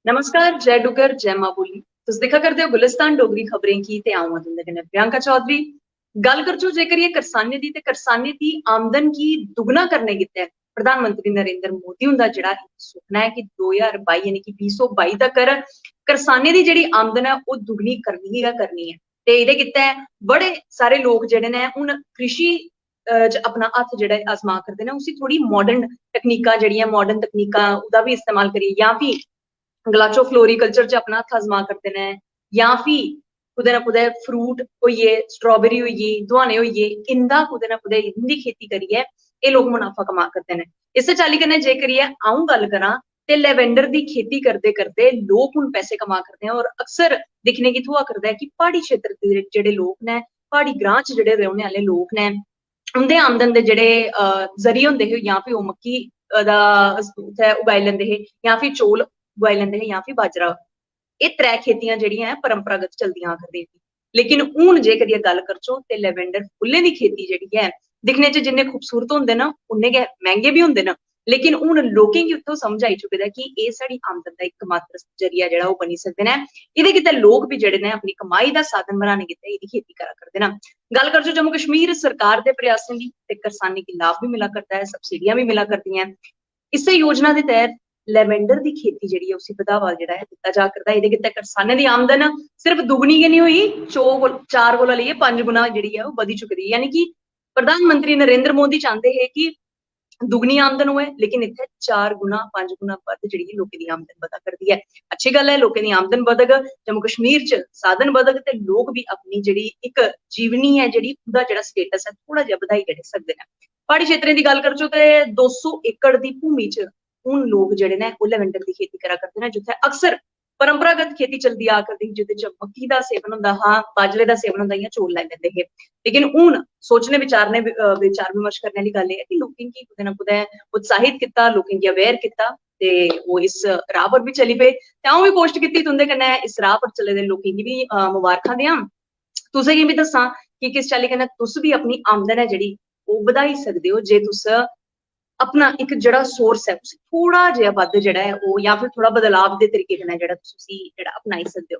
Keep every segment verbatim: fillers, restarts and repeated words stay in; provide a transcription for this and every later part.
नमस्कार, जय डुग्गर, जय मां बोली। तुस दिक्खा करदे ओ गुलिस्तान डोगरी खबरें गी ते अ'ऊं आं तुं'दे कन्नै प्रियंका चौधरी। गल्ल करचो जेकर एह् करसानें दी ते करसानें दी आमदन गी दुगना करने गित्तै प्रधानमंत्री नरेंद्र मोदी हुंदा जेह्ड़ा इक सुखना ऐ कि दो ज्हार बाई यानी कि बीह् सौ बाई तकर करसानें दी जेह्ड़ी आमदन ऐ ओह् दुगनी करनी गै करनी ऐ। ते एह्दे गित्तै बड़े सारे लोक जेह्ड़े न हून कृषि, अ, च अपना हत्थ जेह्ड़ा ऐ आजमा करदे न, उसी थोह्ड़ी माडर्न तकनीकां जेह्ड़ियां, माडर्न तकनीकां ओह्दा बी इस्तेमाल करियै, जां फ्ही गलाचो फ्लोरीकल्चर च अपना हत्थ आजमा करदे न, जां फ्ही कुतै ना कुतै फ्रूट होई गे, स्ट्राबेरी होई गेई, दुहाने होई गे, इं'दा कुतै ना कुतै इं'दी खेती करियै एह् लोक मुनाफा कमा करदे न। इस्सै चाल्ली कन्नै जे करियै अ'ऊं गल्ल करां ते लेवेंडर दी खेती करदे करदे लोक हून पैसे कमा करदे न। और अक्सर दिक्खने गी थ्होआ करदा ऐ कि प्हाड़ी क्षेत्र दे जेह्ड़े लोक न, प्हाड़ी ग्रां च जेह्ड़े रौह्ने आह्ले लोक न, उं'दे आमदन दे जेह्ड़े, अ, जरिये होंदे हे, जां फ्ही ओह् मक्की, अ, दा अस उत्थै उगाई लैंदे हे, जां फ्ही चौल उगाई लैंदे हे, जां फ्ही बाजरा। एह् त्रै खेतियां जेह्ड़ियां ऐ परंपरागत चलदियां आ करदियां हियां। लेकिन हून जे करियै गल्ल करचो ते लेवेंडर फुल्लें दी खेती जेह्ड़ी ऐ दिक्खने च जिन्ने खूबसूरत होंदे न उन्ने गै मैंह्गे बी होंदे न। लेकिन हून लोकें गी उत्थों समझ आई चुके दा कि एह् साढ़ी आमदन दा इकमात्र जरिया जेह्ड़ा ओह् बनी सकदे न। एह्दे गित्तै लोक बी जेह्ड़े न अपनी कमाई दा साधन बनाने गित्तै एह्दी खेती करा करदे न। गल्ल करचो जम्मू कश्मीर सरकार दे प्रयासें दी ते करसानें गी लाभ बी मिला करदा ऐ, सब्सिडियां बी मिला करदियां ऐ। इस्सै योजना दे तैह्त लेवेंडर दी खेती जेह्ड़ी ऐ उसी बढ़ावा जेह्ड़ा ऐ दित्ता जा करदा ऐ। एह्दे गित्तै करसानें दी आमदन सिर्फ दुगनी गै निं होई, चौ कोल-, चार कोला लेइयै पंज गुना जेह्ड़ी ऐ ओह् बधी चुकी दी ऐ। यानी कि प्रधानमंत्री नरेंद्र मोदी चांह्दे हे कि दुगनी आमदन होऐ, लेकिन इत्थै चार गुना, पंज गुना बद्ध जेह्ड़ी ऐ लोकें दी आमदन बधा करदी ऐ। अच्छी गल्ल ऐ, लोकें दी आमदन बधग, जम्मू कश्मीर च साधन बधग ते लोक बी अपनी जेह्ड़ी इक जीवनी ऐ, जेह्ड़ी उं'दा जेह्ड़ा स्टेटस ऐ, थोह्ड़ा जेहा बधाई जेह्ड़े सकदे न। प्हाड़ी क्षेत्रें दी गल्ल करचो ते दो सौ एकड़ दी भूमि च हून लोक जेह्ड़े न ओह् लेवेंडर दी खेती करा करदे न, जित्थै अक्सर परंपरागत खेती चलदी आ करदी ही, जेह्दे च मक्की दा सेवन होंदा हा, बाजरे दा सेवन होंदा, इ'यां चौल लाई लैंदे हे। लेकिन हून सोचने विचारने वि-, अ, विचार विमर्श करने आह्ली गल्ल एह् ऐ कि लोकें गी कुतै ना कुतै उत्साहित कीता, लोकें गी अवेयर कीता ते ओह् इस राह् पर बी चली पे। ते अ'ऊं बी कोशट कीती तुं'दे कन्नै इस राह् पर चले दे लोकें गी बी, अ, मबारखां देआं। तुसें गी बी दस्सां कि किस चाल्ली कन्नै तुस बी अपनी आमदन ऐ जेह्ड़ी ओह् बधाई सकदे ओ जे तुस अपना इक जेह्ड़ा सोर्स ऐ उसी थोह्ड़ा जेहा बद्ध जेह्ड़ा ऐ ओह् जां फिर थोह्ड़ा बदलाव दे तरीके कन्नै जेह्ड़ा तुस उसी जेह्ड़ा अपनाई सकदे ओ।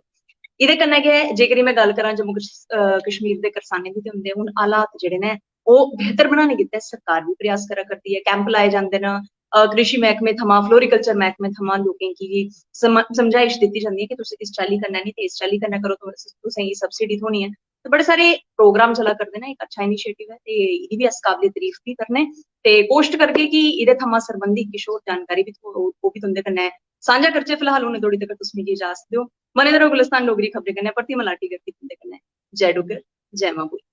एह्दे कन्नै गै जेकर में गल्ल करां जम्मू कश-, अ, कश्मीर दे करसानें दी ते उं'दे हून हालात जेह्ड़े न ओह् बेहतर बनाने गित्तै सरकार बी प्रयास करा करदी ऐ, कैंप लाए जंदे न, अ, कृषि मैह्कमे थमां, फ्लोरीकल्चर मैह्कमे थमां लोकें गी सम-, समझाइश दित्ती जंदी ऐ कि तुस इस चाल्ली कन्नै निं ते इस चाल्ली कन्नै करो, तुस, तुसें गी सब्सिडी थ्होनी ऐ। ते बड़े सारे प्रोग्राम चला करदे न, इक अच्छा इनिशिएटिव ऐ ते एह्दी बी अस काबिले तारीफ बी करने ते कोशट करगे कि एह्दे थमां सरबंधी किश होर जानकारी बी थ्हो-, ओह् बी तुं'दे कन्नै सांझा करचै। फिलहाल हून थोड़ी तक तुस मिगी इजाजत देओ। बने दे र'वो गुलिस्तान डोगरी खबरें कन्नै, परतियै मलाटी करगे तुं'दे कन्नै। जय डुग्गर, जय मां बोली।